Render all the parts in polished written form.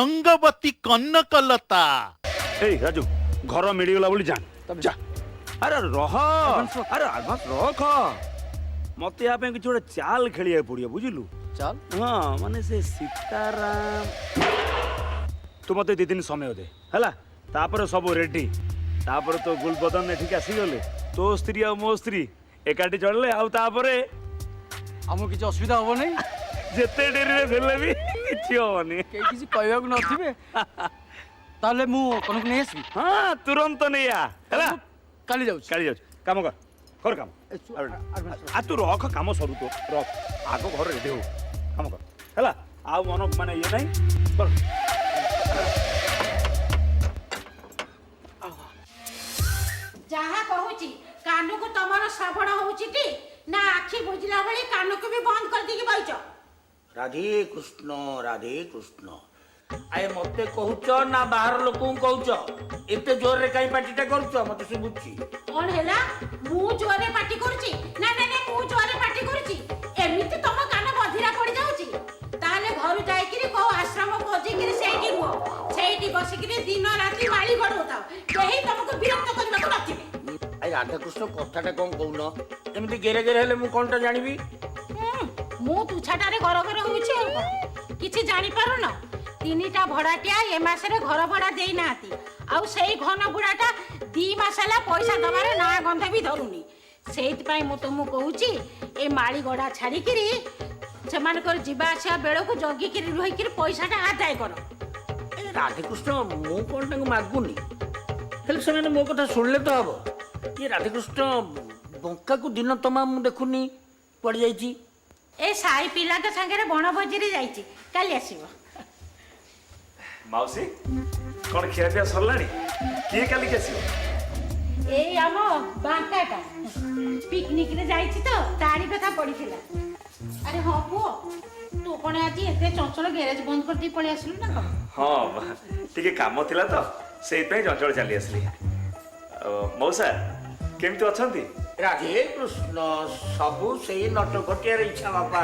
ରଙ୍ଗବତୀ କନକଲତା। ଏଇ ରାଜୁ, ଘର ମିଳିଗଲା ବୋଲି ଜାଣ। ଯା, ଆରେ ରହ, ଆରେ ଆଡଭାନ୍ସ ରଖ। ମତେ ୟା ପାଇଁ କିଛି ଗୋଟେ ଚାଲ ଖେଳିବାକୁ ପଡିବ, ବୁଝିଲୁ? ଚାଲ? ହଁ, ମାନେ ସେ ସୀତାରାମ, ତୁ ମତେ 2 ଦିନ ସମୟ ଦେ, ହେଲା? ତାପରେ ସବୁ ରେଡି। ତାପରେ ତୋ ଗୁଲବଦନ ଏଠିକି ଆସିଗଲେ, ତୋ ସ୍ତ୍ରୀ ଆଉ ମୋ ସ୍ତ୍ରୀ ଏକାଠି ଚଳିଲେ, ଆଉ ତାପରେ ଆମକୁ କିଛି ଅସୁବିଧା ହବ ନାହିଁ। ଯେତେ ଡେରିରେ ଫେରିଲେ ବି କିଛି ହବନି। କେହି କିଛି କହିବାକୁ ନଥିବେ। ତାହେଲେ ମୁଁ କନକ ନେଇ ଆସିବି। ହଁ, ତୁରନ୍ତ ନେଇ ଆ, ହେଲା? ମୁଁ କାଲି ଯାଉଛି। କାଲି ଯାଉଛି। କାମ କର, କର କାମ। ଏ, advance ରଖ। ଆ ତୁ ରଖ, କାମ ସରୁ ତୋ, ରଖ। ଆଗ ଘର ରେଡି ହଉ, କାମ କର, ହେଲା? ଆଉ ମନ ମାନେ ଇଏ ନାହିଁ, କର। ଯାହା କହୁଛି କାନକୁ ତମର ଶ୍ରବଣ ହଉଛି ଟି, ନା ଆଖି ବୁଜିଲା ଭଳି କାନକୁ ବି ବନ୍ଦ କରିଦେଇକି ବଇଛ? ରାଧେ କୃଷ୍ଣ, ରାଧେ କୃଷ୍ଣ। ଆଏ, ମତେ କହୁଛ ନା ବାହାର ଲୋକଙ୍କୁ କହୁଛ? ଏତେ ଜୋରରେ କାହିଁ ପାଟିଟା କରୁଛ? ମତେ ଶୁଭୁଛି। କଣ ହେଲା, ମୁଁ ଜୋରରେ ପାଟି କରୁଛି? ନା ନା ନା, ମୁଁ ଜୋରରେ ପାଟି କରୁଛି? ଏମିତି ତମ କାନ ବଧିରା ପଡି ଯାଉଛି? ତାହେଲେ ଘରୁ ଯାଇକିରି କୋଉ ଆଶ୍ରମ ଖୋଜିକିରି ସେଇଠି ରୁହ। ସେଇଠି ବସିକିରି ଦିନ ରାତି ମାଳି ଗଡଉଥାଅ, କେହି ତମକୁ ବିରକ୍ତ କରିବାକୁ ନଥିବେ। ଆଏ ରାଧାକୃଷ୍ଣ, କଥାଟା କଣ କହୁନ? ଏମିତି ଗେରେ ଗେରେ ହେଲେ ମୁଁ କଣଟା ଜାଣିବି? ମୁଁ ତୁଛାଟାରେ ଘର ଘର ହଉଛି ଆଉ କଣ? କିଛି ଜାଣିପାରୁନ? ତିନିଟା ଭଡାଟିଆ ଏ ମାସରେ ଘର ଭଡା ଦେଇନାହାନ୍ତି, ଆଉ ସେଇ ଘନ ବୁଢାଟା 2 ମାସ ହେଲା ପଇସା ଦବାର ନାଁ ଗନ୍ଧ ବି ଧରୁନି। ସେଇଥିପାଇଁ ମୁଁ ତମକୁ କହୁଛି, ଏ ମାଳି ଗଡା ଛାଡିକିରି ସେମାନଙ୍କର ଯିବା ଆସିବା ବେଳକୁ ଜଗିକିରି ରହିକିରି ପଇସାଟା ଆଦାୟ କର। ଏ ରାଧେକୃଷ୍ଣ, ମୁଁ କଣ ତାଙ୍କୁ ମାଗୁନି? ହେଲେ ସେମାନେ ମୋ କଥା ଶୁଣିଲେ ତ ହବ। ଇଏ ରାଧେକୃଷ୍ଣ, ବଙ୍କାକୁ ଦିନ ତମାମ ମୁଁ ଦେଖୁନି, କୁଆଡ଼େ ଯାଇଛି? ଏ ସାଇ ପିଲାଙ୍କ ସାଙ୍ଗରେ ବଣଭୋଜିରେ ଯାଇଛି, କାଲି ଆସିବ। ମାଉସୀ, କଣ ଖିଆପିଆ ସରିଲାଣି? କିଏ କାଲିକି ଆସିବ? ଏଇ ଆମ ବାଙ୍କାଟା ପିକନିକରେ ଯାଇଛି ତ, ତାରି କଥା ପଡିଥିଲା। ଆରେ ହଁ ପୁଅ, ତୁ କଣ ଆଜି ଏତେ ଚଞ୍ଚଳ, ଗ୍ୟାରେଜ ବନ୍ଦ କରିଦେଇ ପଳେଇ ଆସିଲୁ ନା କଣ? ହଁ, ଟିକେ କାମ ଥିଲା ତ, ସେଇଥିପାଇଁ ଚଞ୍ଚଳ ଚାଲି ଆସିଲି। ଆଉ ମଉସା କେମିତି ଅଛନ୍ତି? ରାଧେ କୃଷ୍ଣ। ସବୁ ସେଇ ନଟଖଟିଆର ଇଚ୍ଛା ବାପା।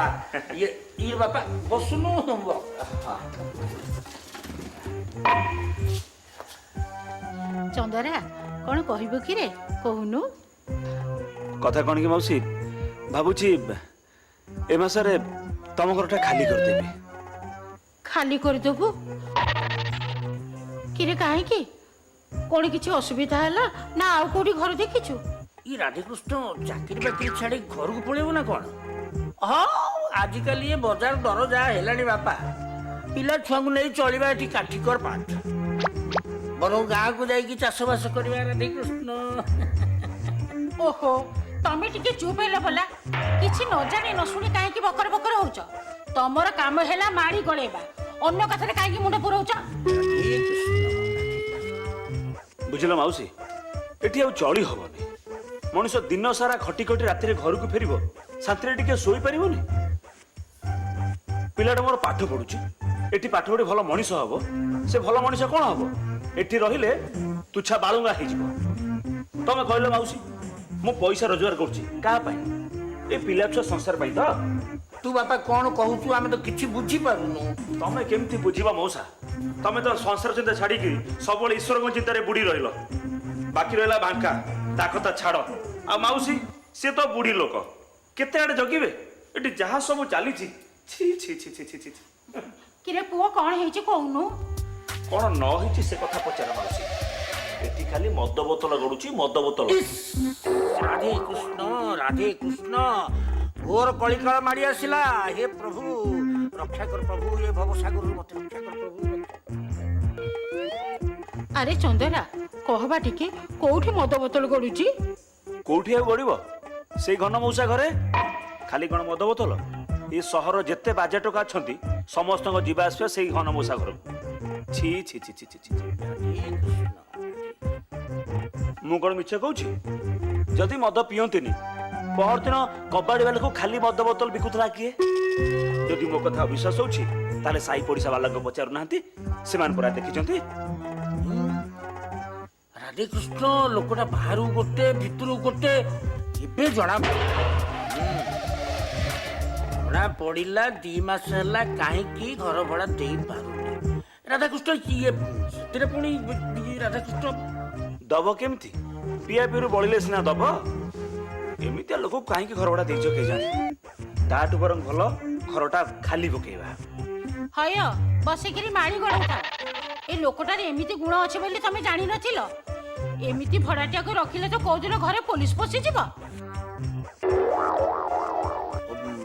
ଇଏ ଇଏ ବାପା, ବସୁନୁ। ଚନ୍ଦରା, କଣ କହିବୁ କିରେ? କହୁନୁ। କଥା କଣ କି ମାଉସୀ, ଭାବୁଛି ଏ ମାସରେ ତମ ଘରଟା ଖାଲି କରିଦେବି। ଖାଲି କରିଦେବୁ କିରେ? କାହିଁକି? କଣ କିଛି ଅସୁବିଧା ହେଲା, ନା ଆଉ କୋଉଠି ଘର ଦେଖିଛୁ? ଇ ରାଧେକୃଷ୍ଣ, ଚାକିରି ବାକିରି ଛାଡ଼ି ଘରକୁ ପଳେଇବୁ ନା କଣ? ହଁ, ଆଜିକାଲି ଏ ବଜାର ଦର ଯାହା ହେଲାଣି ବାପା, ପିଲା ଛୁଆଙ୍କୁ ନେଇ ଚଳିବା ଏଠି କାଠିକର ପାଠ। ବରଂ ଗାଁକୁ ଯାଇକି ଚାଷବାସ କରିବା। ରାଧେକୃଷ୍ଣ। ଓହୋ, ତମେ ଟିକେ ଚୁପ୍ ହେଲେ ଭଲା। କିଛି ନ ଜାଣି ନ ଶୁଣି କାହିଁକି ବକର ବକର ହଉଛ? ତମର କାମ ହେଲା ମାଡ଼ି ଗଳେଇବା, ଅନ୍ୟ କଥାରେ କାହିଁକି ମୁଣ୍ଡ ପୁରଉଛ? ରାଧେ କୃଷ୍ଣ। ବୁଝିଲ ମାଉସୀ, ଏଠି ଆଉ ଚଳି ହବନି। ମଣିଷ ଦିନ ସାରା ଖଟି ଖଟି ରାତିରେ ଘରକୁ ଫେରିବ, ଶାନ୍ତିରେ ଟିକେ ଶୋଇପାରିବନି। ପିଲାଟା ମୋର ପାଠ ପଢୁଛି, ଏଠି ପାଠ ପଢି ଭଲ ମଣିଷ ହବ। ସେ ଭଲ ମଣିଷ କଣ ହବ, ଏଠି ରହିଲେ ତୁଚ୍ଛା ବାଳୁଙ୍ଗା ହେଇଯିବ। ତମେ କହିଲ ମାଉସୀ, ମୁଁ ପଇସା ରୋଜଗାର କରୁଛି କାହା ପାଇଁ? ଏ ପିଲା ଛୁଆ ସଂସାର ପାଇଁ ତ। ତୁ ବାପା କଣ କହୁଛୁ, ଆମେ ତ କିଛି ବୁଝିପାରୁନୁ। ତମେ କେମିତି ବୁଝିବ ମଉସା? ତମେ ତ ସଂସାର ଚିନ୍ତା ଛାଡିକି ସବୁବେଳେ ଈଶ୍ୱରଙ୍କ ଚିନ୍ତାରେ ବୁଡି ରହିଲ। ବାକି ରହିଲା ବାଙ୍କା, ତା କଥା ଛାଡ। ଆଉ ମାଉସୀ, ସିଏ ତ ବୁଢୀ ଲୋକ, କେତେ ଆଡେ ଜଗିବେ? ଏଠି ଯାହା ସବୁ ଚାଲିଛି, ଛି ଛି ଛି ଛି ଛି ଛି ଛି। କିରେ ପୁଅ, କଣ ହେଇଛି କହୁନୁ? କଣ ନ ହେଇଛି ସେ କଥା ପଚାର ମାଉସୀ। ଏଠି ଖାଲି ମଦ ବୋତଲ ଗଡୁଛି, ମଦ ବୋତଲ। ରାଧେ କୃଷ୍ଣ, ରାଧେ କୃଷ୍ଣ। ଘୋର କଳିକାଳ ମାଡ଼ି ଆସିଲା। ହେ ପ୍ରଭୁ, ରକ୍ଷା କର ପ୍ରଭୁ, ଏ ଭବସାଗରରୁ ମତେ ରକ୍ଷା କର ପ୍ରଭୁ, ରକ୍ଷା କର। ଆରେ ଚନ୍ଦରା, କହବା ଟିକେ, କୋଉଠି ମଦ ବୋତଲ ଗଡୁଛି? କୋଉଠି ଆଉ ଗଡିବ, ସେଇ ଘନ ମଉସା ଘରେ। ଖାଲି କଣ ମଦ ବୋତଲ, ଏ ସହର ଯେତେ ବାଜେ ଟୋକା ଅଛନ୍ତି, ସମସ୍ତଙ୍କ ଯିବା ଆସିବା ସେଇ ଘନ ମଉସା ଘରକୁ। ଛି ଛି ଛି ଛି ଛି ଛି। ରାଧେ କୃଷ୍ଣ। ମୁଁ କଣ ମିଛ କହୁଛି? ଯଦି ମଦ ପିଅନ୍ତିନି, ପହରଦିନ କବାଡି ବାଲାକୁ ଖାଲି ମଦ ବୋତଲ ବିକୁଥିଲା କିଏ? ଯଦି ମୋ କଥା ଅବିଶ୍ୱାସ ହଉଛି, ତାହେଲେ ସାହି ପଡ଼ିଶା ବାଲାଙ୍କୁ ପଚାରୁନାହାନ୍ତି, ସେମାନେ ପରା ଦେଖିଛନ୍ତି। ରାଧେ କୃଷ୍ଣ। ଲୋକଟା ବାହାରୁ ଗୋଟେ, ଭିତରୁ ଗୋଟେ। ଏବେ ଜଣା ପଡ଼ିଲା 2 ମାସ ହେଲା କାହିଁକି ଘର ଭଡ଼ା ଦେଇପାରୁନି। ରାଧାକୃଷ୍ଣ, ଇଏ ସେଥିରେ ପୁଣି ରାଧାକୃଷ୍ଣ ଦବ କେମିତି? ପିଆ ପିରୁ ବଳିଲେ ସିନା ଦବ। ଏମିତିଆ ଲୋକ କାହିଁକି ଘର ଭଡ଼ା ଦେଇଛ କେଜାଣି? ତାଠୁ ବରଂ ଭଲ ଘରଟା ଖାଲି ପକେଇବା। ହୟ, ବସିକିରି ମାଳି ଗଡ଼ଉଥା। ଏ ଲୋକଟାର ଏମିତି ଗୁଣ ଅଛି ବୋଲି ତମେ ଜାଣିନଥିଲ। ଏମିତି ଭଡ଼ାଟିଆକୁ ରଖିଲେ ତ କୋଉଦିନ ଘରେ ପୋଲିସ ପଶିଯିବ।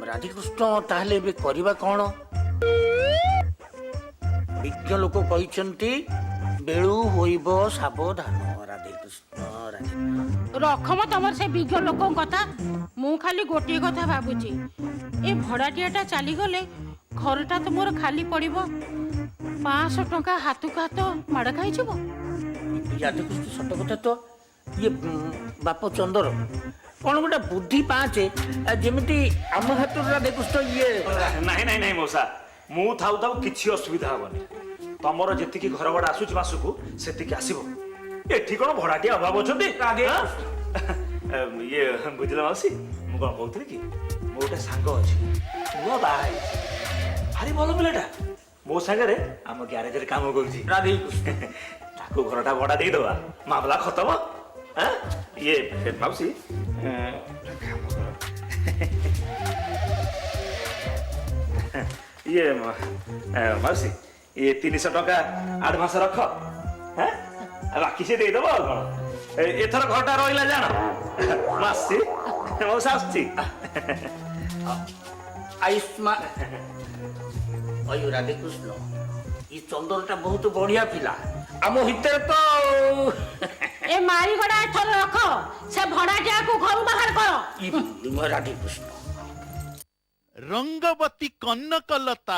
ରାଧାକୃଷ୍ଣ, ତାହେଲେ ଏବେ କରିବା କ'ଣ? ବିଜ୍ଞ ଲୋକ କହିଛନ୍ତି, ବେଳୁ ହୋଇବ ସାବଧାନ। ରାଧେକୃଷ୍ଣ, ରାଧେ। ରଖମ ତମର ସେ ବିଜ୍ଞ ଲୋକଙ୍କ କଥା। ମୁଁ ଖାଲି ଗୋଟିଏ କଥା ଭାବୁଛି, ଏ ଭଡ଼ାଟିଆଟା ଚାଲିଗଲେ ଘରଟା ତ ମୋର ଖାଲି ପଡ଼ିବ। 500 ଟଙ୍କା ହାତକୁ ହାତ ମାଡ଼ ଖାଇଯିବ। ରାଧାକୃଷ୍ଣ, ସତ କଥା ତ ଇଏ। ବାପ ଚନ୍ଦର, କ'ଣ ଗୋଟେ ବୁଦ୍ଧି ପାଞ୍ଚେ, ଯେମିତି ଆମ ହାତରୁ ରାଧାକୃଷ୍ଣ ଇଏ। ନାଇଁ ନାଇଁ ନାଇଁ ମଉସା, ମୁଁ ଥାଉ ଥାଉ କିଛି ଅସୁବିଧା ହବନି। ତମର ଯେତିକି ଘର ଭଡ଼ା ଆସୁଛି ମାସକୁ, ସେତିକି ଆସିବ। ଏଠି କଣ ଭଡ଼ାଟିଆ ଅଭାବ ଅଛନ୍ତି? ହାଁ? ଇଏ ବୁଝିଲ ମାଉସୀ, ମୁଁ କଣ କହୁଥିଲି କି, ମୋ ଗୋଟେ ସାଙ୍ଗ ଅଛି, ନୂଆ ବାହା ହେଇଛି, ଭାରି ଭଲ ପିଲାଟା। ମୋ ସାଙ୍ଗରେ ଆମ ଗ୍ୟାରେଜରେ କାମ କରୁଛି। ରାଧେକୃଷ୍ଣ। ତାକୁ ଘରଟା ଭଡ଼ା ଦେଇଦବା, ମାମଲା ଖତମ। ହାଁ? ଇଏ ମାଉସୀ, ଗୋଟେ କାମ କର। ଇଏ ମାଉସୀ, ଇଏ 300 ଟଙ୍କା ଆଡଭାନ୍ସ ରଖ। ହାଁ, ଆଉ ବାକି ସେ ଦେଇଦବ। ଆଉ କଣ, ଏଥର ଘରଟା ରହିଲା ଜାଣ। ମୁଁ ଆସୁଛି ମଉସା, ଆସୁଛି। ଆୟୁଷ୍ମା ଅୟୁ। ରାଧେକୃଷ୍ଣ, ଇ ଚନ୍ଦରଟା ବହୁତ ବଢିଆ ପିଲା, ଆମ ଭିତରେ ତ। ଏ ମାଳିଗଡ଼ା ଏଥର ରଖ, ସେ ଭଡ଼ାଟିଆକୁ ଘରୁ ବାହାର କର। ଇ ରାଧେକୃଷ୍ଣ। ରଙ୍ଗବତୀ କନକଲତା।